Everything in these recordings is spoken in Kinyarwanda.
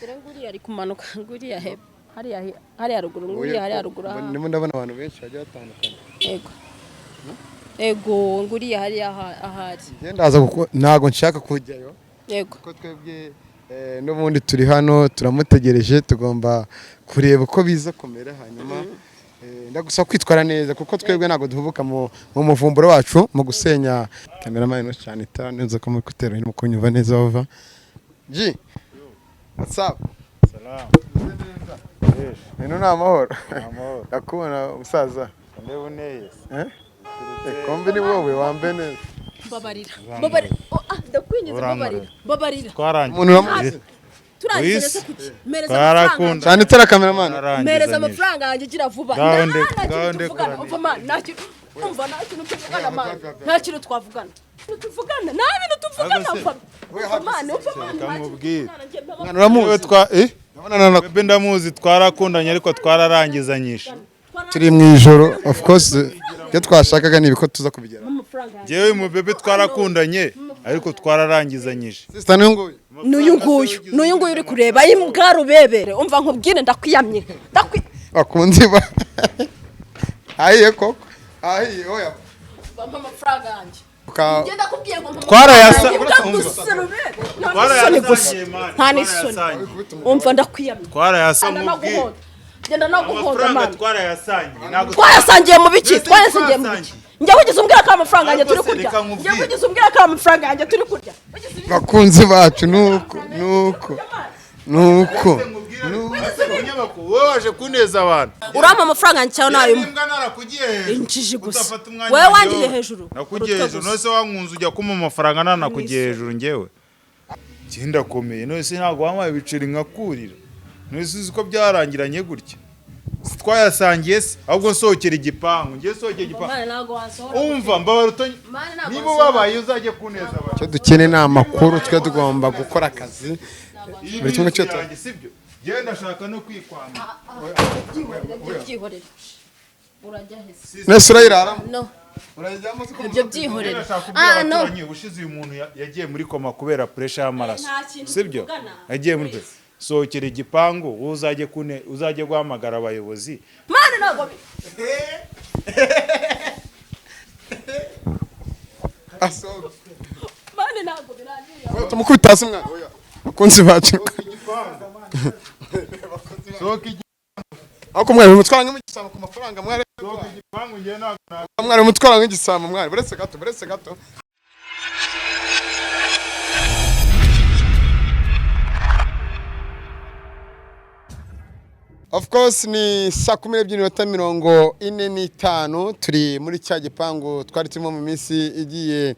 Dore nguriya ari kumanuka, nguriya hepfo hariya, hariya ruguru, nguriya hariya ruguru aha. Ndimo ndabona abantu benshi bagiye batandukanye. Ego, ego, nguriya hariya ahari. Njye ndaza kuko ntabwo nshaka kujyayo, kuko twebwe n'ubundi turi hano turamutegereje, tugomba kureba uko biza kumera. Hanyuma ndagusaba kwitwara neza, kuko twebwe ntabwo duhubuka mu muvumburo wacu mu gusenya. Cameraman no cyane itara neza ko muri kutera irimo kunyumva neza. Bava G, what's up? Salamu. Ibintu ni amahoro? Amahoro. Ndakubona, umusaza. Ndeba uneye. Eh? Kombi ni wowe wambaye neza. Mbabarira, mbabarira. Oh, ah, ndakwinginze, mbabarira, mbabarira. Twarangiye. Umuntu uramuzi? Turangize Wisi. se kuki? Mpereza Twarakunda. amafaranga. Cyane itara, cameraman. Mpereza amafaranga yanjye, gira vuba. Ngaho Nta ngaho kintu tuvugana. ndekura. Umva man, nta kintu, umva, nta kintu tuvugana man, nta kintu twavugana, tuvugana, nta bintu tuvugana. Ahubwo se- Umva, umva man, umva man, nta kintu Kamubwire. tuvugana, njye mba- Mwana uramuzi? Twa eh? Ndabona na Bebe ndamuzi, twarakundanye ariko twararangizanyije. Turi mu ijoro, of course ibyo twashakaga ni ibiko tuza kubigeraho. Amafaranga yanjye. Njyewe mu bebe twarakundanye ariko twararangizanyije. Sister, n'uyu nguyu? N'uyu nguyu, n'uyu nguyu uri kureba imbwa rubebere. Umva nkubwire, ndakwiyamye, ndakwi Bakunzi ba ahiye koko, ahiye, oya. Bampa amafaranga yanjye. Ngenda kubwiye ngo mpa amafaranga yanjye, gusa rubebe, nta n'isoni gusa, nta n'isoni. Umva, ndakwiyamye. Twarayasa Genda mubwire. naguhonda, genda naguhonda. Amafaranga Man, twarayasangiye, ntabwo twayasangiye mu biki? Mbese Twayasangiye mu biki? twasangiye. Njye wigeze umbwira ko amafaranga yanjye Ariko turi se kurya? reka nkubwire. Njye wigeze umbwira ko amafaranga yanjye turi kurya? Bakunzi bacu, nuko nuko nuko. Umunyamakuru, wowe waje kuneza abantu. Urampa amafaranga yanjye cyangwa nayo? Nimbwa narakugiye hejuru. Injiji gusa. Udafata umwanya Wowe wanjye wangiye wowe. hejuru. Nakugiye Urutwe hejuru. gusa. None se wankunze ujya kumpa amafaranga nanakugiye hejuru? Njyewe njye ndakomeye. None se ntabwo wampaye ibiceri nkakurira? None se uzi ko byarangiranye gutya? Si twayasangiye se? Ahubwo nsohokera igipangu, njye sohokera igipangu. Mwana, ntabwo wasohora. Umva, mbabara utonye. Mwana, ntabwo Niba wasohora. ubabaye uzajye kuneza abantu. Icyo dukeneye ni amakuru. Twe tugomba gukora akazi, Iyi buri kimwe ni cyose. yanjye, sibyo? Njyewe ndashaka no kwikwama. Byihorere, urajya hese? Nese urayiraramo? No. Urayijyamo se ko? Ibyo byihorere. Ndashaka kubwira Ah, no. abaturanyi, ubushize uyu muntu yagiye muri koma kubera pressure y'amaraso. Nta kintu Sibyo? tuvugana. Yagiye muri sohokera igipangu, wowe uzajye kune, uzajye guhamagara abayobozi. Mwana, ntabwo Asohoke. Mwana, ntabwo birangiye. Tumukubita hasi mwana. Oya, bakunzi bacu. Sohoka. Ariko mwari mutwara nk'igisambo ku mafaranga mwari. Igipangu, njyewe ntabwo Mwari mutwara nk'igisambo mwari. Buretse gato, buretse gato. Of course ni 12:45, turi muri cya gipangu twari turimo mu minsi igiye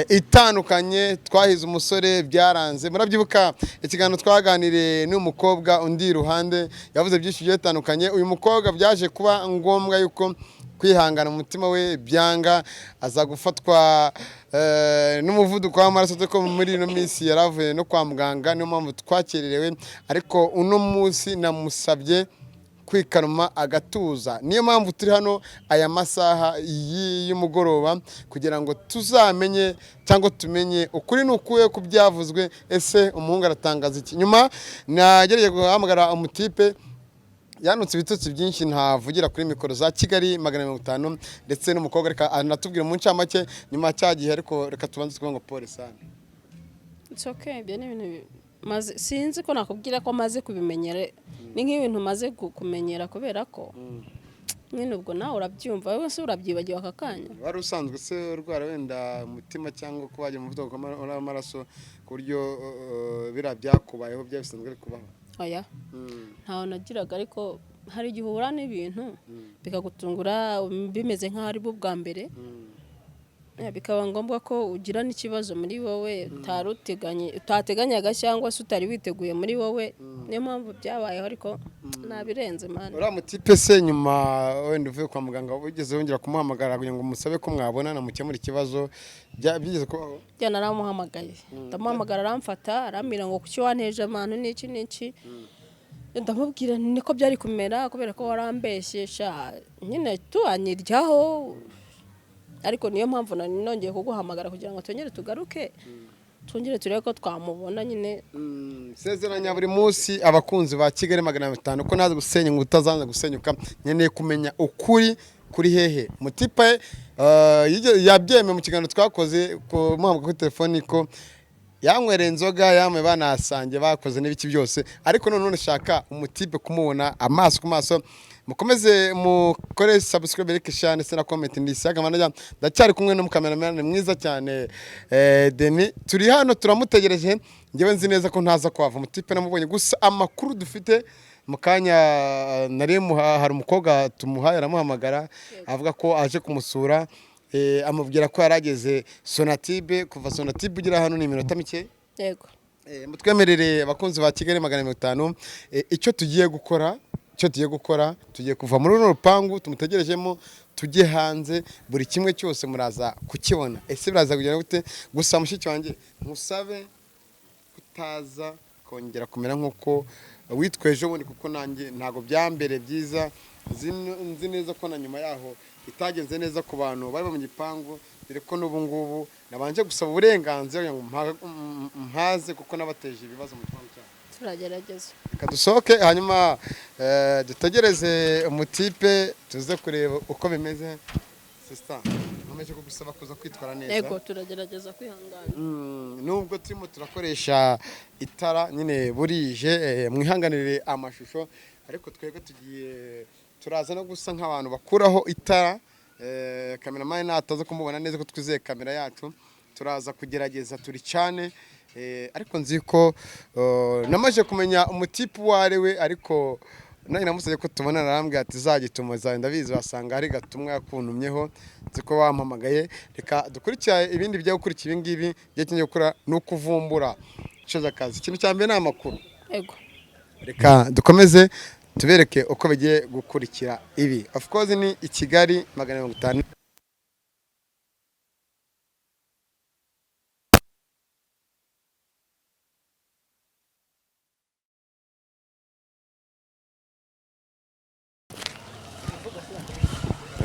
itandukanye. Twahize umusore byaranze, murabyibuka ikiganiro twaganiriye n'umukobwa undi iruhande, yavuze byinshi bigiye bitandukanye. Uyu mukobwa byaje kuba ngombwa yuko kwihangana mu mutima we byanga, aza gufatwa n'umuvuduko w'amaraso, dore ko muri ino minsi yaravuye no kwa muganga, niyo mpamvu twakererewe. Ariko uno munsi namusabye kwikaruma agatuza, niyo mpamvu turi hano aya masaha y'umugoroba kugira ngo tuzamenye cyangwa tumenye ukuri ni ukuhe ku byavuzwe. Ese umuhungu aratangaza iki? Nyuma nagerageje guhamagara umutipe, yanutse ibitutsi byinshi ntavugira kuri mikoro za Kigali 150, ndetse n'umukobwa. Reka anatubwira mu ncamake nyuma cya gihe, ariko reka tubanze tuvuge ngo pole sana. It's okay, ibyo ni ibintu maze, sinzi ko nakubwira ko maze kubimenyera, ni nk'ibintu maze kumenyera, kubera ko nyine ubwo nawe urabyumva, wowe se urabyibagiwe aka kanya? Wari usanzwe se urwara wenda umutima cyangwa kuba wagira umuvuduko w'amaraso ku buryo biriya byakubayeho byaba bisanzwe bikubaho? Oya, ntawe nagiraga, ariko hari igihe uhura n'ibintu bikagutungura, bimeze nk'aho ari bwo bwa mbere. Bikaba ngombwa ko ugira n'ikibazo muri wowe utari utateganyaga cyangwa se utari witeguye muri wowe. Niyo mpamvu byabayeho, ariko nabirenze, man. Uriya mutipe se, nyuma wenda uvuye kwa muganga, wigeze wongera kumuhamagara kugira ngo musabe ko mwabonana mukemure ikibazo? Byigeze kubaho? Njya naramuhamagaye, ndamuhamagara, aramfata, arambwira ngo kuki wanteje abantu n'iki n'iki. Ndamubwira nti niko byari kumera kubera ko warambeshye sha, nyine tuanyiryaho, ariko niyo mpamvu nari nongeye kuguhamagara kugira ngo twongere tugaruke. Twongere turebe ko twamubona nyine. Sezeranya buri munsi abakunzi ba Kigali 500 ko ntazi gusenya ngo utazanza gusenyuka. Nkeneye kumenya ukuri kuri hehe. Mutipe yabyemeye mu kiganiro twakoze kumuhabwa kuri telefoni ko yanywereye inzoga, yamwe banasange bakoze n'ibiki byose, ariko none nshaka umutipe kumubona amaso ku maso. Mukomeze mukore subscribe, like, share ndetse na comment. Ndi Isaac Manager, ndacyari kumwe n'umukameramani mwiza cyane, Denis. Turi hano turamutegereje. Njyewe nzi neza ko ntaza kuhava umutipe namubonye. Gusa amakuru dufite mu kanya nari hari umukobwa tumuhaye aramuhamagara avuga ko aje kumusura, amubwira ko yarageze Sonatibe. Kuva Sonatibe ugera hano ni iminota mike. Yego. Mutwemerere abakunzi ba Kigali 500, icyo tugiye gukora, tugiye kuva muri runo rupangu tumutegerejemo, tujye hanze. Buri kimwe cyose muraza kukibona. Ese biraza kugera gute? Gusa mushiki wanjye, nkusabe kutaza kongera kumera nk'uko witwa ejo bundi, kuko nanjye ntabwo byambere byiza. Nzi neza ko na nyuma yaho itagenze neza ku bantu bari mu gipangu, dore ko n'ubu ngubu nabanje gusaba uburenganzira kugira ngo mpaze, kuko nabateje ibibazo mu gipangu cyabo. Turagerageza. Reka dusohoke, hanyuma dutegereze umutipe, tuze kureba uko bimeze. Sister, nkomeje kugusaba kuza kwitwara neza. Yego, turagerageza kwihangana. Nubwo turimo turakoresha itara nyine burije, mwihanganire amashusho, ariko twebwe tugiye turaza no gusa nk'abantu bakuraho itara. Kameramani nataza kumubona neza ko twizeye kamera yacu, turaza kugerageza turicane. Ariko nzi ko namaze kumenya umutipe uwo ari we, ariko nanjye namusabye ko tubona, arambwira ati zagituma zawe ndabizi, wasanga hari gatumwa yakuntumyeho, nzi ko wampamagaye. Reka dukurikire ibindi bijya gukurikira ibi ngibi. Igihe kigiye gukora ni ukuvumbura icyo akazi. Ikintu cya mbere ni amakuru. Yego. Reka dukomeze tubereke uko bigiye gukurikira ibi. Of course ni i Kigali 500.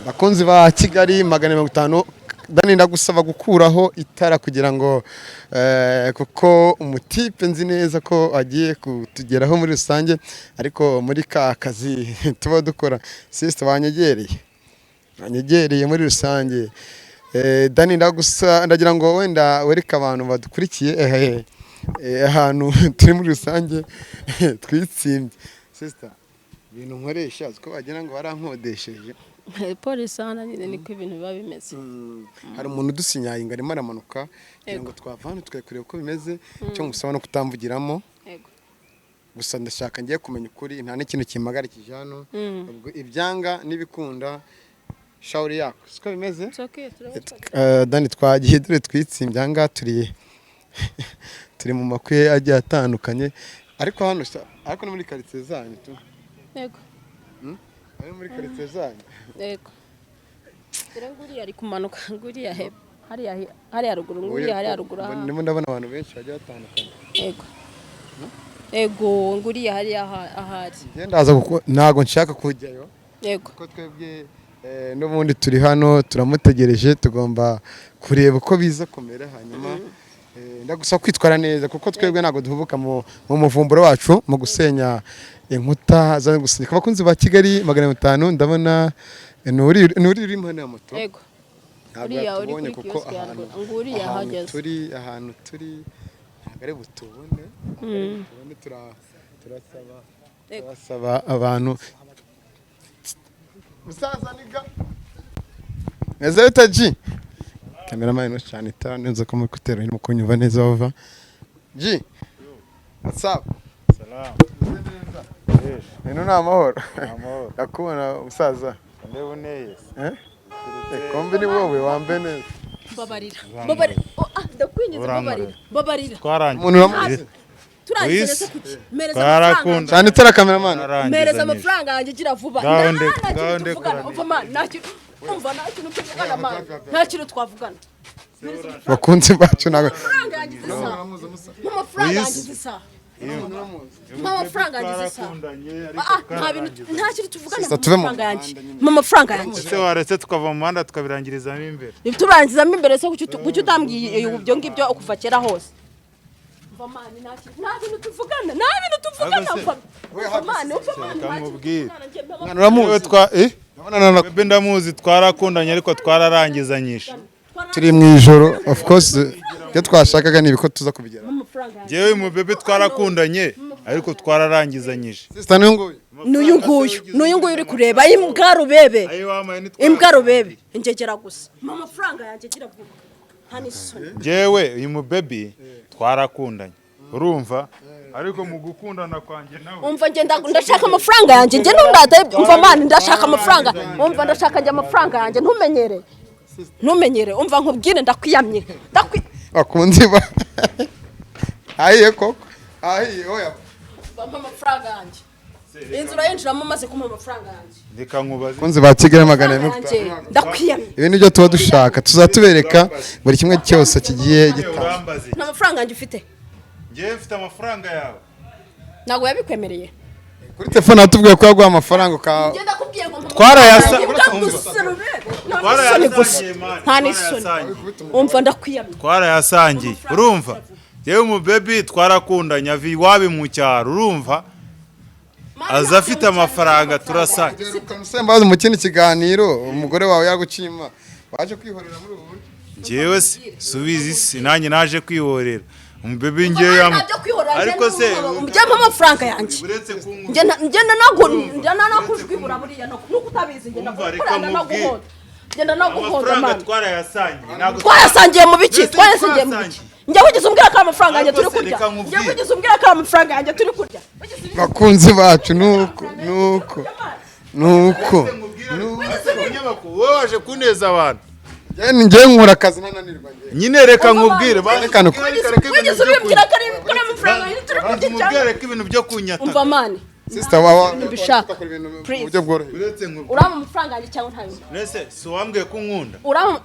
Bakunzi ba Kigali 500, Dani, ndagusaba gukuraho itara kugira ngo kuko umutipe nzi neza ko agiye kutugeraho muri rusange, ariko muri ka kazi tuba dukora, sister banyegereye muri rusange. Dani, ndagusa ndagira ngo wenda wereke abantu badukurikiye ahantu turi muri rusange twitsimbye. Sister, ibintu nkoresha uzi ko wagira ngo barankodesheje. Polisi hano nyine niko ibintu biba bimeze. Hari umuntu udusinyaye ngo arimo aramanuka, kugira ngo twava hano tukajya kureba uko bimeze. Icyo ngusaba no kutamvugiramo. Yego. Gusa ndashaka ngiye kumenya ukuri, nta n'ikintu kimpagarikije hano. Ubwo ibyanga n'ibikunda, shauri yako, siko bimeze? It's okay, turaba Dani, twagiye, dore twitsimbye aha ngaha, turi mu makwe agiye atandukanye, ariko hano ariko no muri karitsiye zanyu tu. Yego. Ari muri karitsiye zanyu. Yego, dore nguriya ari kumanuka, nguriya hepfo hariya, hariya ruguru, nguriya hariya ruguru aha. Ndimo ndabona abantu benshi bagiye batandukanye. Yego, yego, nguriya hariya ahari. Njye ndaza kuko ntabwo nshaka kujyayo, Yego. kuko twebwe n'ubundi turi hano turamutegereje, tugomba kureba uko biza kumera. Hanyuma ndagusaba kwitwara neza, kuko twebwe ntabwo duhubuka mu muvumburo wacu mu gusenya inkuta zo gusenya. Abakunzi ba Kigali 500, ndabona nuri uri impande ya moto. Yego. Ntabwo Uriya uri yatubonye kuri kuko kiosk ya ahantu ruguru, nguriya ahantu ahageze. turi ntabwo ari butubone, ntabwo ari butubone. Turasaba Yego. turasaba abantu. Musaza niga meze bite? G, cameraman, no cyane itara neza ko muri kutera irimo kunyumva neza. Bava G, what's up? Salamu. Ibintu ni amahoro? Amahoro. Ndakubona musaza. Ndeba uneye. Eh, kombi ni wowe wambaye neza. Mbabarira, mbabarira. Oh, ah, ndakwinginze, mbabarira, mbabarira. Twarangiye. Umuntu uramuzi? Turangize Wisi. se kuki? Mpereza amafaranga. Twarakunda. Cyane itara, cameraman. Mpereza amafaranga yanjye, gira vuba. Ngaho Nta ngaho kintu ndekura. tuvugana. Umva man, nta kintu, umva, nta kintu tuvugana man, nta kintu twavugana. Bakunzi bacu ntabwo Amafaranga yanjye izi saha, mu mafaranga yanjye izi saha, mu mafaranga yanjye izi saha. Ah, ah, nta bintu, nta kintu tuvugana. Sister, Mu tuve mu mafaranga yanjye, mu mafaranga yanjye. Ese waretse tukava mu muhanda tukabirangirizamo imbere? Turangirizamo imbere se? Kuki utambwiye ibyo ngibyo kuva kera hose? Umva man, nta bintu tuvugana, nta bintu tuvugana. Ariko Umva man, umva man, nta kintu Kamubwire. tuvugana, njye mba- Mwana, uramuzi? Twa Ndabona na Bebe ndamuzi, twarakundanye ariko twararangizanyije. Turi mu ijoro, of course ibyo twashakaga ni ibiko tuza kubigeraho. Amafaranga yanjye. Njyewe mu bebe twarakundanye ariko twararangizanyije. Sister, n'uyu nguyu? N'uyu nguyu, n'uyu nguyu uri kureba imbwa rubebe. Ayo wampaye ni Imbwa rubebe, ingegera gusa. Mpa amafaranga yanjye, gira vuba, nta n'isoni. Njyewe uyu mubebi twarakundanye, urumva, ariko mu gukundana kwanjye nawe Umva, ngenda ndashaka amafaranga yanjye, njye ntundate. Umva man, ndashaka amafaranga. Umva, ndashaka njye amafaranga yanjye. Ntumenyere, ntumenyere. Umva nkubwire, ndakwiyamye, ndakwi Bakunzi ba ahiye koko, ahiye, oya. Mpa amafaranga yanjye. Inzu urayinjiramo umaze kumpa amafaranga yanjye. Reka nkubaze. Bakunzi ba Kigali magana Amafaranga mirongo yanjye, itanu. ndakwiyamye. Ibi nibyo tuba dushaka, tuzatubereka buri kimwe cyose kigiye gitanga. Urambaze. Nta mafaranga yanjye ufite. Njyewe mfite amafaranga yawe? Ntabwo yabikwemereye. Kuri telefone atubwiye ko yaguha amafaranga uka Njye ndakubwiye ngo mpa Twarayasa- amafaranga yanjye. Imbwa gusa rubebe, nta n'isoni gusa, nta n'isoni. Umva, ndakwiyamye. Twarayasangiye, urumva, njyewe umubebi twarakundanye ava iwabo mu cyaro, urumva, aza afite amafaranga, turasangira. Ukamusembaza mu kindi kiganiro, umugore wawe yagucima, waje kwihorera muri ubu buryo? Njyewe se subiza isi, nanjye naje kwihorera umubebi njyewe Ntabyo kwihorera. Ariko se njye mpa amafaranga yanjye. Uretse kunywa. Ngenda nakujwibura buriya nuko utabizi, ngenda Umva, reka kuranda nkubwire. naguhoda, ngenda naguhoda. Amafaranga Man, twarayasangiye, ntabwo twayasangiye mu biki? Mbese Twayasangiye mu biki? twasangiye. Njye wigeze umbwira ko amafaranga yanjye Ariko turi se kurya? reka nkubwire. Njye wigeze umbwira ko amafaranga yanjye turi kurya? Bakunzi bacu, nuko nuko nuko. Umunyamakuru, wowe waje kuneza abantu. Njyewe nkora akazi ntananirwa njyewe. Nyine reka nkubwire. Reka Wigeze ubimbwira ko ari amafaranga yanjye turi kurya cyangwa? Reka ibintu byo kunyata. Umva man. Sister wawa Mbishaka. ukora ibintu mu Please. buryo bworoheje. Uretse nkubwire. Urampa amafaranga yanjye cyangwa ntayo? Nese si wambwiye ko unkunda? Urampa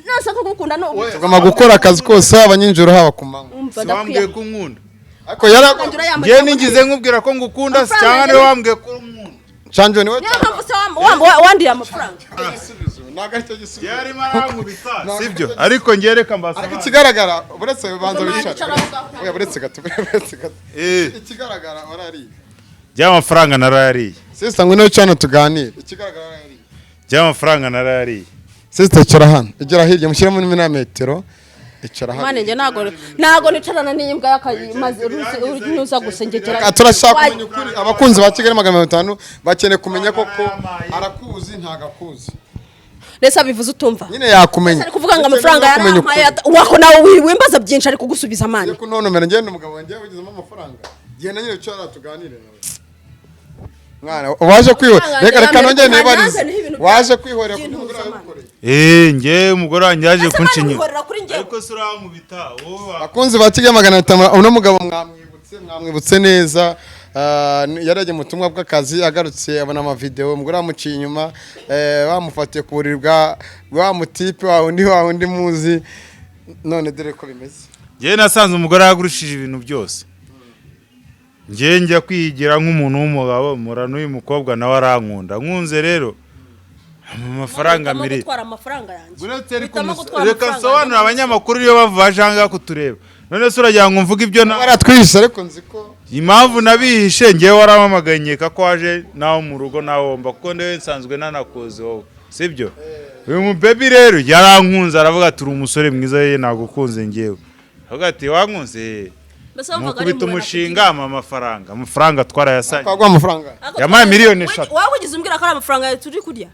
nasa ko gukunda no Tugomba gukora akazi kose, haba nijoro, haba ku manywa. Umva, Si wambwiye ndakwiye. ko unkunda? Ariko yaragu Njyewe nigeze nkubwira ko ngukunda se, cyangwa niwe wambwiye ko unkunda? Chanjo niwe. Niyo mpamvu se wandiye amafaranga. Igisubizo ntabwo aricyo gisubizo. Yarimo arankubita, sibyo? Ariko njyewe reka Ariko mbasaba. ikigaragara, uretse banza Umva, wicare. icara aho ngaho. Oya, buretse gato, buretse gato. Eh, Ikigaragara warariye. by'amafaranga narayariye. Sister, ngwino cano tuganire. Ikigaragara warariye. By'amafaranga narayariye. Sister, icara hano, igera hirya, mushyiremo na metero, icara hano. Man, njye ntago nicarana n'imbwa y'akayimaze nuza gusengekera. Ah, turashaka kumenya ukuri. Abakunzi ba Kigali 500 bakeneye kumenya koko arakuzi, ntago akuzi. Ndetse abivuze utumva. Nyine yakumenya. Ari kuvuga ngo amafaranga Kumenya ukuri. yarampaye, wako nawe wimbaza byinshi, ari kugusubiza, man. Ngiye kuntonomera ngende, umugabo wanjye wagizemo amafaranga, genda nyine ucara tuganire nawe. Mwana, waje kwihorera, reka reka nongere nibarize, waje kwihorera ku mugore wawe ukoreye? Eh, njyewe umugore wanjye yaje Ese man, kunshinya. wihorera kuri njyewe? Ariko se urankubita wowe Bakunzi ba Kigali 500, uno mugabo mwamwibutse, mwamwibutse neza. Yari yagiye mu butumwa bw'akazi, agarutse abona amavideo umugore bamuciye inyuma, bamufatiye ku buriri bwa wa mutipe wa wundi muzi. None dore ko bimeze. Njyewe nasanze umugore yagurishije ibintu byose. Njyewe njya kwigira nk'umuntu w'umugabo, mpura n'uyu mukobwa, nawe arankunda, nkunze rero amafaranga Uhitamo miri gutwara amafaranga yanjye. Uretse ariko Uhitamo gutwara reka amafaranga nsobanure. yanjye. Abanyamakuru iyo baje aha ngaha kutureba, none se uragira ngo mvuge ibyo na Baratwihishe, ariko nzi ko Impamvu nabihishe, ngewe warampamagaye nkeka ko waje nawe mu rugo nawe womba, kuko ndewe nsanzwe nanakuzi wowe, sibyo? Uyu mubebi rero yarankunze, aravuga ati: "Uri umusore mwiza." Ye, nagukunze ngewe. Aravuga ati: "Wankunze." Mbese wumvaga ari Mukubita impuhwe? umushinga, ampa amafaranga, amafaranga twarayasangiye. Twaguha amafaranga. Ariko Yampaye miliyoni 3. Wowe wigeze umbwira ko ari amafaranga yawe turi kurya?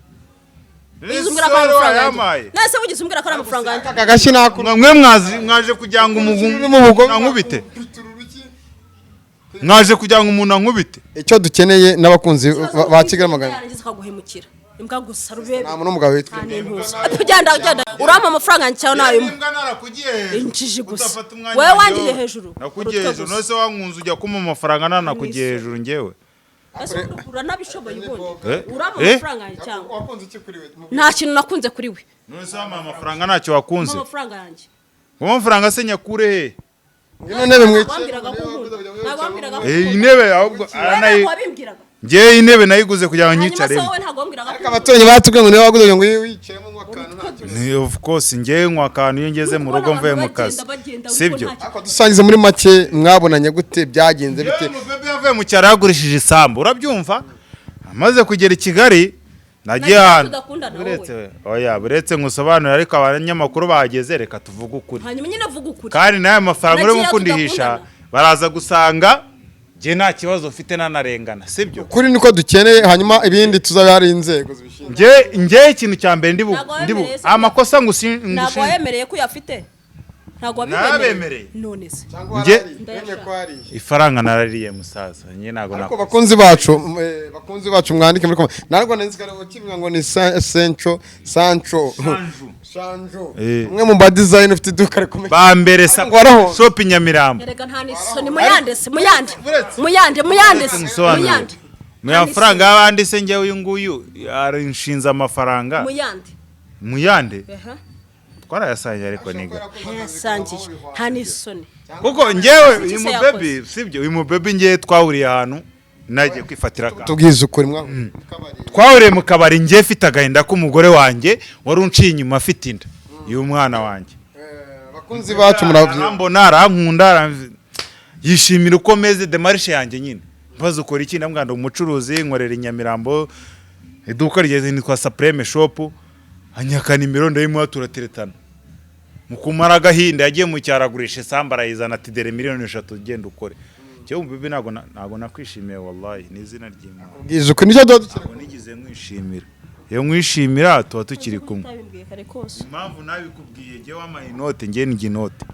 Wigeze umbwira ko Ese ari amafaranga wayampaye? yanjye? Nese wigeze umbwira ko ari amafaranga yanjye? Aka gashyi nakuru. Mwe mwaje kugira ngo mu bugome. ankubite, mwaje kugira ngo umuntu ankubite. Icyo dukeneye n'abakunzi ba Kigali magana Yarangiza akaguhemukira, imbwa gusa rubebe. Nta muntu n'umugabo witwa Nta n'intuza. Genda, genda, urampa amafaranga yanjye cyangwa nayo? Imbwa, narakugiye hejuru. Injiji gusa. Udafata umwanya Wowe wanjye wangiye wowe. hejuru. Nakugiye Urutwe hejuru. gusa. None se wankunze ujya kumpa amafaranga, nanakugiye hejuru njyewe? Ese uranabishoboye ubundi? Eh? Urampa Eh? amafaranga yanjye cyangwa? Wakunze iki kuri we? Nta kintu nakunze kuri we. None se wampaye amafaranga ntacyo wakunze? Mpa amafaranga yanjye. Ngo amafaranga se nyakure he? Ngwino ntebe mwicare. Wambwiraga ko unkunda, ntabwo wambwiraga ko Eh, unkunda? intebe ahubwo Wowe aranayi ntabwo wabimbwiraga. Njyewe intebe nayiguze kugira ngo Hanyuma se nyicaremo. wowe ntabwo wambwiraga ko Ariko abaturanyi batubwiye ngo niwe waguze, ngo wicayemo nk'akantu nta kibazo. Ni of course, njyewe nywa akantu iyo ngeze mu rugo mvuye mu kazi, sibyo? Ariko dusangize muri make, mwabonanye gute? Byagenze bite? Yewe, umubebe yavuye mu cyaro yagurishije isambu, urabyumva? Amaze kugera i Kigali, nagiye Nagiye ahantu tudakundana wowe. Buretse, oya, buretse ngusobanurire, ariko abanyamakuru bahageze, reka tuvuge ukuri. Hanyuma nyine avuga ukuri. Kandi n'aya mafaranga urimo Nagiye kundihisha, tudakundana. baraza gusanga njye nta kibazo mfite, nanarengana, sibyo? Kuri niko dukeneye, hanyuma ibindi tuzabe hari inzego zibishinzwe. Njye ikintu cya mbere ndi Ntabwo ndi wemereye se? amakosa Ntabwo ngushinja. wayemereye ko uyafite? Ntabwo wabibemereye? Narabemereye. None se? Cyangwa wemeye ko hariye? Ifaranga narariye, musaza, njye ntabwo Ariko nakoze. bakunzi bacu, mwandike muri comment. Ntabwo nzi ko kimwe ngo ni Sencho Sancho Shanjo. Umwe mu ba design ufite iduka rikomeye. Ba mbere sa Ngo waraho. Shop Nyamirambo. Erega nta n'isoni! Muyande se, muyande, muyande, muyande se. Ngusobanurire. Muyande. Mu mafaranga y'abandi se, njyewe uyu nguyu arinshinze amafaranga? Muyande. Muyande. Aha. Twarayasangiye, ariko niga Ntayasangiye, nta n'isoni. Kuko njyewe Iki uyu se mubebi, yakoze? sibyo, uyu mubebi njyewe twahuriye ahantu nagiye kwifatira akantu. Tubwize ukuri, mwa. Twahuriye mu kabari, njye mfite agahinda k'umugore wanjye wari unciye inyuma afite inda y'umwana wanjye. Bakunzi bacu, murabye. Arambona, arankunda, yishimira uko meze, démarche yanjye nyine. Mbaze ukora iki? Ndamubwira ngo umucuruzi, nkorera i Nyamirambo, iduka rigeze nitwa Supreme Shop. Anyaka nimero, ndayimuha, turateretana. Mu kumara agahinda, yagiye mu cyaro agurisha isambu arayizana, ati: "Dore miliyoni 3, ugenda ukore." Njyewe umubebe ntabwo nakwishimiye, wallahi, ni izina ry'Imana. Bwize ukuri, nicyo tuba dukeneye. Ntabwo nigeze nkwishimira. Iyo nkwishimira tuba tukiri kumwe. Utabimbwiye kare kose. Impamvu nabikubwiye, njyewe wampaye inote, njye njye inote.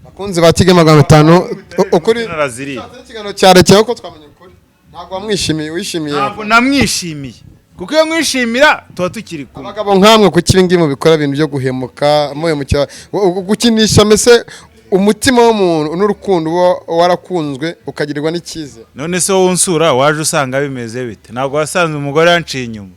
Bakunzi ba Kigali 500, ukuri. Naraziriye. Ikiganiro cyarekeye ko twamenye ukuri, ntabwo wamwishimiye, wishimiye. Ntabwo namwishimiye, kuko iyo nkwishimira tuba tukiri kumwe. Abagabo nkamwe, kuki ibi ngibi mubikora, ibintu byo guhemuka, muhemukira, gukinisha mbese umutima w'umuntu n'urukundo uba warakunzwe ukagirirwa n'icyizere? None se wowe unsura waje usanga bimeze bite? Ntabwo wasanze umugore yanciye inyuma?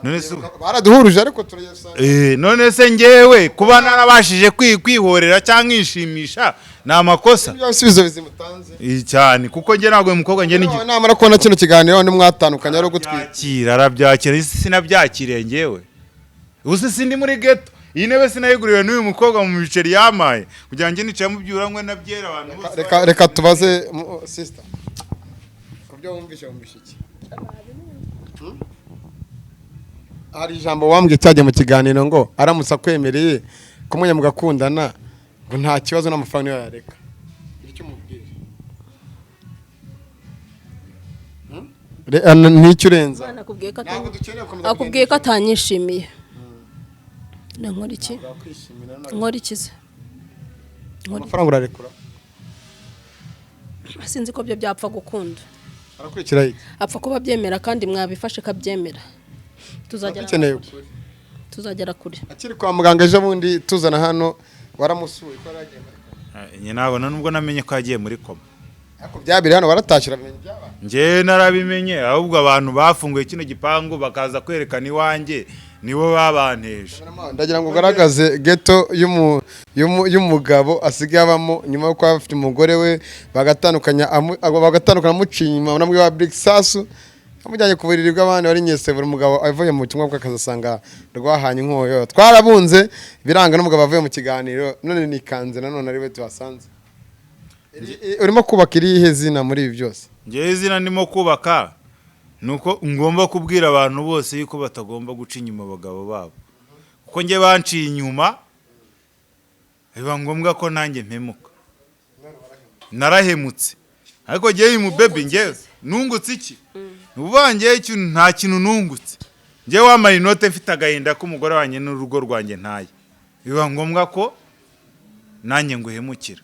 None se Baraduhuruje, ariko turayasanga. None se njyewe kuba narabashije kwihorera cyangwa nkishimisha ni amakosa? Ibyo bisubizo bizima utanze. Cyane, kuko njye ntabwo uyu mukobwa njye Nawe namara kubona kino kiganiro, mwatandukanye ari ugutwika. Arabyakira, arabyakira. Isi sinabyakiriye njyewe. Ubu se sindi muri ghetto? Iyi ntebe sinayiguriwe n'uyu mukobwa mu biceri yamaye kugira ngo njye nicaye mu byura na byera abantu bose? Reka tubaze sister ku byo wumvishe iki? Hari ijambo wambwiye cyagiye mu kiganiro ngo aramutse akwemereye kumenya mugakundana, ngo nta kibazo n'amafaranga niyo yareka. Icyo umubwira? Nicyo urenza? Umwana akubwiye ko Ntabwo dukeneye gukomeza. Akubwiye ko atanyishimiye, na nkora iki? Kwishimira. Nkora iki se? Amafaranga urarekura? Sinzi ko byo byapfa gukunda. Arakurikira iki? Apfa kuba abyemera, kandi mwabifashe kabyemera, tuzagera Dukeneye ukuri. Tuzagera kure. Akiri kwa muganga ejo bundi tuzana hano, waramusuye ko yari yagiye muri koma? Njye ntabwo nubwo namenye ko yagiye muri koma. Ariko byabiri hano baratashye, uramenye ibyabaye? Njyewe narabimenye, ahubwo abantu bafunguye kino gipangu bakaza kwerekana iwanjye nibo babanteje. Ndagira ngo ugaragaze ghetto y'umugabo asigaye abamo nyuma yo kuba afite umugore we, bagatandukana amuciye inyuma, unamwe wa Big Sasu amujyanye ku buriri bw'abandi wari nyesebura. Umugabo avuye mu butumwa bw'akazi asanga rwahanye inkoyo, twarabunze biranga n'umugabo avuye mu kiganiro, none nikanze nanone ari we tuhasanze. Urimo kubaka irihe zina muri ibi byose? Njyewe izina ndimo kubaka ni uko ngomba kubwira abantu bose yuko batagomba guca inyuma abagabo babo, kuko njye banciye inyuma biba ngombwa ko nanjye mpemuka. Narahemutse, ariko njyewe uyu mubebi, njyewe nungutse iki? Ni ukuvuga njyewe nta kintu nungutse. Njyewe wambaye inote, mfite agahinda k'umugore wanjye n'urugo rwanjye ntaye, biba ngombwa ko nanjye nguhemukira.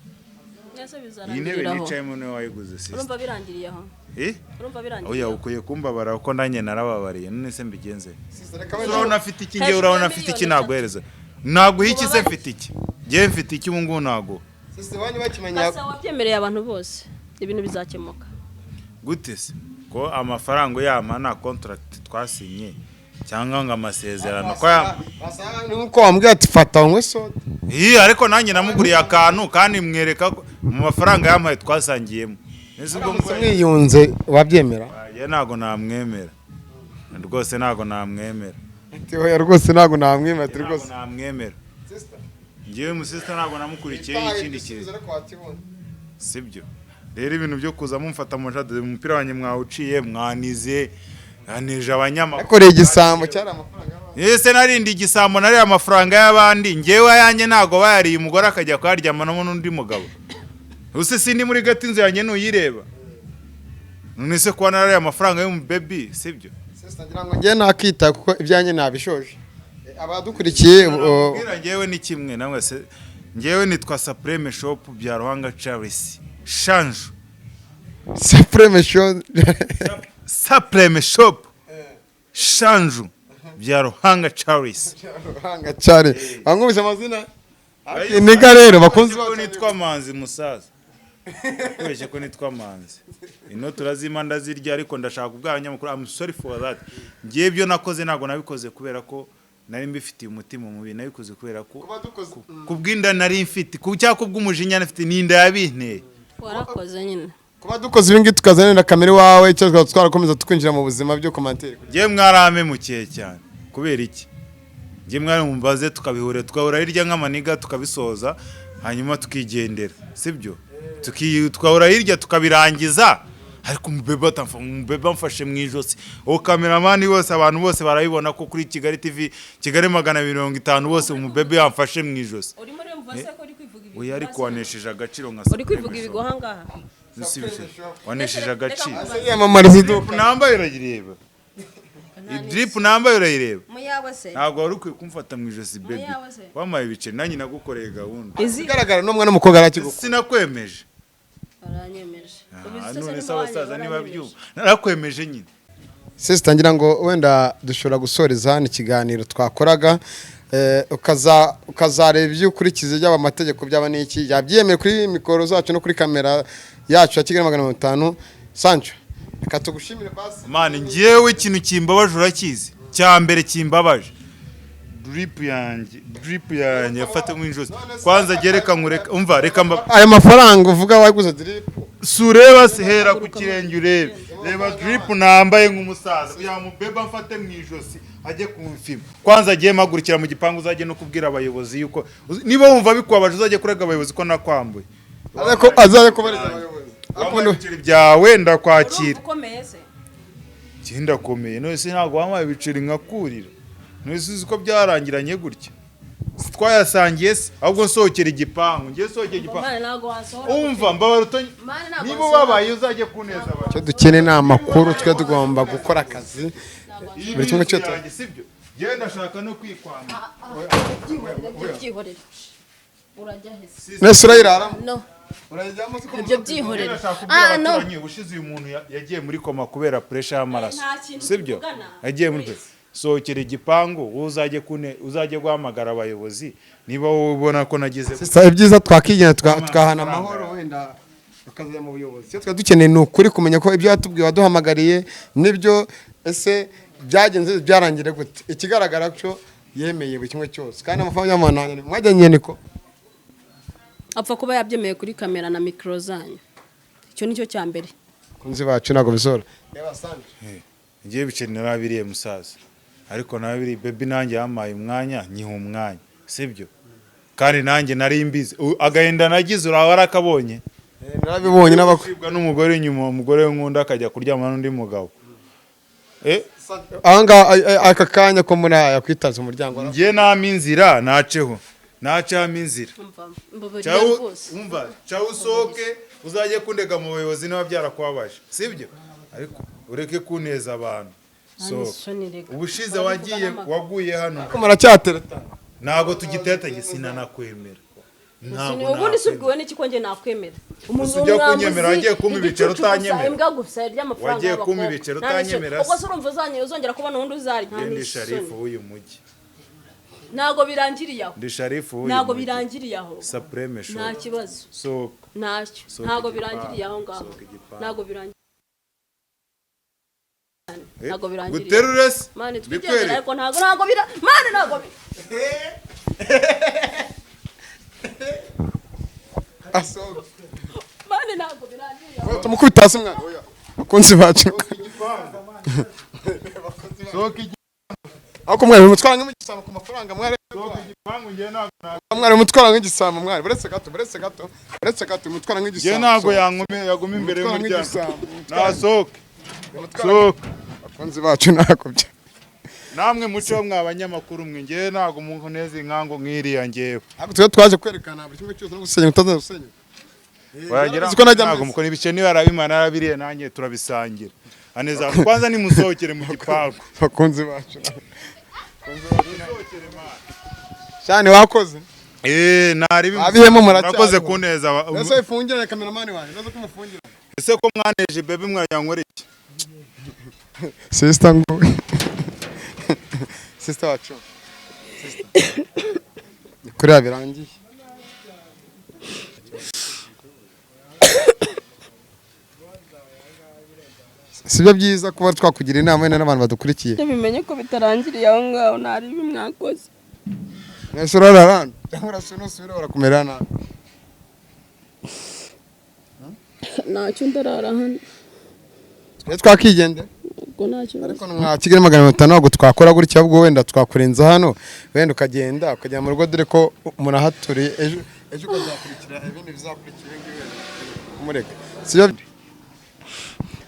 Ese Iyi ntebe bizarangirira aho? nicayemo niwe wayiguze, sister. Urumva birangiriye aho? Eh? Urumva Oya. birangiriye aho? Ukwiye kumbabara kuko nanjye narababariye. None se mbigenze? Reka wenda- Urabona afite iki njyewe? Hejuru Urabona ya afite iki? miliyoni Naguhereza, naguha iki se? Mfite iki njyewe? Mfite iki ubu ngubu? Naguha. Sister, iwanyu bakimenya. Pasa wabyemereye abantu bose, ibintu bizakemuka. Gute se, ko amafaranga yampa nta contract twasinye cyangwa ngo amasezerano ko yampa? Ni nkuko wambwiye ati: "Fata unywe soda." Iyi, ariko nanjye namuguriye akantu kandi mwereka ko mu mafaranga yampaye twasangiyemo. Ese ubwo Uramutse mwiyunze wabyemera? Njye ntabwo namwemera rwose, ntabwo namwemera. Ati oya rwose, ntabwo namwemera, ati Ntabwo rwose. namwemera. Ngewe musista ntabwo namukurikiye ikindi kintu, sibyo? Rero ibintu byo kuza mumfata amajade, umupira wanjye mwawuciye, mwanize, mwanije abanyamakuru. Yakoreye igisambo cyari amafaranga y'abandi. Ese narindi igisambo? Nariye amafaranga y'abandi? Ngewe ayanjye ntabwo bayariye, umugore akajya kuyaryamamo n'undi mugabo. Use sindi muri gato, inzu yanjye ntuyireba? None se kuba narariye amafaranga y'umubebi, sibyo? Sister, ngira ngo njye nakita kuko ibyanjye nabishoje. Abadukurikiye Nakubwira ngewe ni kimwe namwe se, ngewe nitwa Supreme Shop bya Ruhanga Charles Shanju. Supreme Show. Supreme Shop Shanju bya Ruhanga Charles. Ruhanga cyane bamwumvise amazina niga. Rero bakunzi ko bacu, nitwa Manzi musaza, kubeshye ko nitwa Manzi, ino turazima ndazirya, ariko ndashaka kubwira abanyamakuru, I'm sorry for that. Ngiye ibyo nakoze ntabwo nabikoze kubera ko nari mbifitiye umutima mubi, nabikoze kubera ko Kuba dukoze kubw'inda nari mfite, ku cyangwa kubw'umujinya nafite, n'inda yabinteye. Warakoze nyine. Kuba dukoze ibi ngibi tukazanira kamera iwawe, cyangwa tukaba twarakomeza tukwinjira mu buzima byo commentaire. Ngiye mwaramemukiye cyane. Kubera iki? Ngiye mwari mumbaze, tukabihurira, tugahura hirya nk'amaniga, tukabisoza, hanyuma tukigendera, sibyo? Tugahura hirya tukabirangiza, ariko umubebe amfashe mu ijosi, uwo kameramani wose, abantu bose barabibona ko kuri Kigali TV, Kigali 250 bose, umubebe yamfashe mu ijosi. Urimo urumva se ko uri kwivuga ibigwi? Oya, ariko wanesheje agaciro nka Uri kwivuga ibigwi ahangaha. Wanesheje agaciro. Yamamariza iduka. Nambaye urayireba, drip nambaye urayireba. Mu yawe se? Ntabwo wari ukwiye kumfata mu ijosi, baby. Yawe se? Wampaye ibiceri, nanjye nagukoreye gahunda. Izi Igaragara n'umwana w'umukobwa arakigukunda. Sinakwemeje? Aranyemeje. Ah, none se abasaza niba byumva narakwemeje nyine. Sister, ngira ngo wenda dushobora gusoreza hano ikiganiro twakoraga, ukazareba ibyo ukurikiza, byaba amategeko, byaba n'iki, yabyemeye kuri mikoro zacu no kuri kamera yacu ya Kigali 500. Sancho, reka tugushimire basi. Man, ngewe ikintu kimbabaje urakizi, cya mbere kimbabaje, drip yanjye, drip yanjye yafate mu ijosi. Kwanza gereka nkureka, umva, reka mba Ayo mafaranga uvuga waguze drip? Si ureba se? Hera ku kirenge urebe, reba drip nambaye nk'umusaza kugira ngo mubebe amfate mu ijosi ajye kumfima. Kwanza agiye mpagurukira mu gipangu, uzajye no kubwira abayobozi yuko niba wumva bikubabaje uzajye kurega abayobozi ko nakwambuye. Aze azaze kubariza abayobozi. Wampaye ibiceri byawe, ndakwakira. Ukomeye se? Njye ndakomeye. None se ntabwo wampaye ibiceri nkakurira? None se uzi ko byarangiranye gutya? Si twayasangiye se? Ahubwo nsohokera igipangu, ngiye sohokera igipangu. Mwana, ntabwo wasohora. Umva, mbabara utonye. Mwana, ntabwo Niba wasohora. ubabaye uzajye kuneza abantu. Icyo dukeneye ni amakuru, twe tugomba gukora akazi Iyi buri kimwe ni cyose. yanjye, sibyo? Njyewe ndashaka no kwikwama. Byihorere, urajya hese? Nese urayiraramo? No. Urayijyamo se ko? Ibyo byihorere. Ndashaka kubwira Ah, no. abaturanyi, ubushize uyu muntu yagiye muri koma kubera pressure y'amaraso. Nta kintu Sibyo? tuvugana. Yagiye muri sohokera igipangu, wowe uzajye kune, uzajye guhamagara abayobozi niba wowe ubona ko nagize. Sister, ibyiza twakigenda tukahana amahoro, wenda tukazajya mu buyobozi. Icyo twari dukeneye ni ukuri, kumenya ko ibyo watubwiye waduhamagariye nibyo. Ese byagenze byarangira gute? Ikigaragara cyo yemeye buri kimwe cyose, kandi amafaranga y'amanani mwajyanye inyandiko. Apfa kuba yabyemeye kuri kamera na mikoro zanyu, icyo nicyo cya mbere. Kunzi bacu ntabwo bizora. Reba Sandra. Ngiye ibiceri narabiriye musaza, ariko narabiriye baby, nanjye yampaye umwanya, nyiha umwanya, sibyo? Kandi nanjye nari mbizi. Agahinda nagize uraba warakabonye. Narabibonye n'abakwe. Kwibwa n'umugore inyuma, umugore w'inkunda akajya kuryamana n'undi mugabo. Ahangaha aka kanya ko muri aya kwitaza umuryango. Njye nama inzira naceho, nacamo inzira. Umva, mbabarira. Cyawu Rwose. Umva, cyawu usohoke, uzajye kundega mu bayobozi niba byarakubabaje, sibyo? Ariko ureke kuneza abantu. So Isoni reka. ubushize wagiye waguye hano. Ko muracyatereta? Ntabwo tugitereta, sinanakwemera, ntabwo. Ubundi si Nakwemera. ubwiwe n'iki ko njye nakwemera umuntu? Gusa ujya kunyemera, wagiye kumpa ibiceri utanyemera. Imbwa gusa ry'amafaranga Wagiye kumpa y'abakobwa. ibiceri Nta n'isoni. utanyemera se. Ubwo se urumva uzongera kubona undi uzarya? Nta Ndi n'isoni. sharifu w'uyu mujyi. Ntabwo birangiriye aho. Ndi sharifu w'uyu Ntabwo mujyi. birangiriye aho. Supreme Nta Shop. kibazo. Sohoka. Ntacyo. Sohoka Ntabwo igipangu, birangiriye aho ngaho. sohoka igipangu. Ntabwo birangiriye, ntabwo birangiriye. Guterure se? Man, twigendera. Bikwereke. Ariko ntabwo bira, man, ntabwo Asohoka. Man, ntabwo birangiriye aho. Tumukubita hasi mwana. Oya. Bakunzi bacu. Sohoka igipangu. Ariko mwari mutwara nk'igisambo ku mafaranga mwari. Sohoka igipangu, njyewe ntabwo Mwari mutwara nk'igisambo mwari. Buretse gato, buretse gato, buretse gato, mutwara njyewe nk'igisambo. ntabwo yangume yaguma imbere Mutwara y'umuryango. nk'igisambo. Nasohoke. Mutwara. Sohoka. Abakunzi bacu, ntabwo bya Namwe muco mwa abanyamakuru mwe, njyewe ntabwo muneza inkangu nk'iriya njyewe. Ariko twe twaje kwerekana buri kimwe cyose no gusenya utaza gusenya. Wagira Uzi ko najya ntabwo mukora ibice, niba arabimana yarabiriye, nanjye turabisangira aneza. Kwanza nimusohokere mu gipangu. Abakunzi bacu cyane wakoze. Eh, nari Abihemo muracyari. Murakoze kuneza. Ese ifungirane kameramani wanjye, nazo kumufungira. Ese ko mwaneje baby, mwagira iki? Sister, ngo sister wacu. Sister. Ni kuriya birangiye. Sibyo byiza kuba twakugira inama wenda n'abantu badukurikiye. Bimenye ko bitarangiriye aho ngaho, nta ribi mwakoze. Mwese urarara cyangwa urasubira, nusubira barakumera nabi. Ntacyo, ndarara hano. Twe twakigendera. Ubwo nta kibazo. Ariko mwa Kigali 500 ntabwo twakora gutya, ahubwo wenda twakurenza hano, wenda ukagenda ukajya mu rugo, dore ko murahaturiye. Ejo ejo ukazakurikira ibindi bizakurikira ibi ngibi, wenda kumureka sibyo.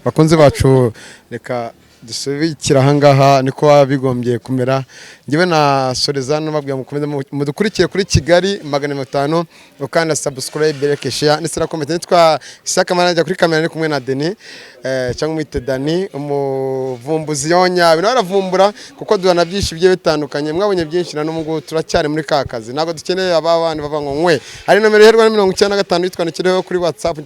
Bakunzi bacu, reka dusubikira ahangaha, niko baba bigombye kumera. Njyewe na Sorezano babwira mukomeze mudukurikire kuri Kigali 500, ukanda subscribe, like, share ndetse na comment. Nitwa Isaka Manager, kuri kamera ni kumwe na Denis, cyangwa mwite Dani umuvumbuzi yonya ibintu, aravumbura kuko duhana byinshi bigiye bitandukanye. Mwabonye byinshi na n'ubu ngubu turacyari muri ka kazi. Ntabwo dukeneye aba bana bavuga ngo nkwe. Hari nomero iherwa na 95, yitwandikireho kuri WhatsApp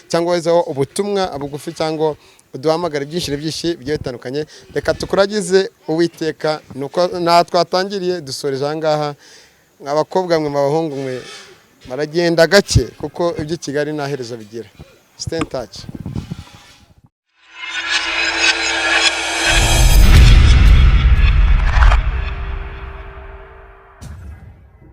cyangwa woherezeho ubutumwa bugufi cyangwa uduhamagare. Byinshi ni byinshi bigiye bitandukanye. Reka tukuragize Uwiteka. Nuko nta twatangiriye, dusoreje aha ngaha. Abakobwa mwe, abahungu mwe, baragenda gake kuko iby'i Kigali nta herezo bigira. Stay in touch.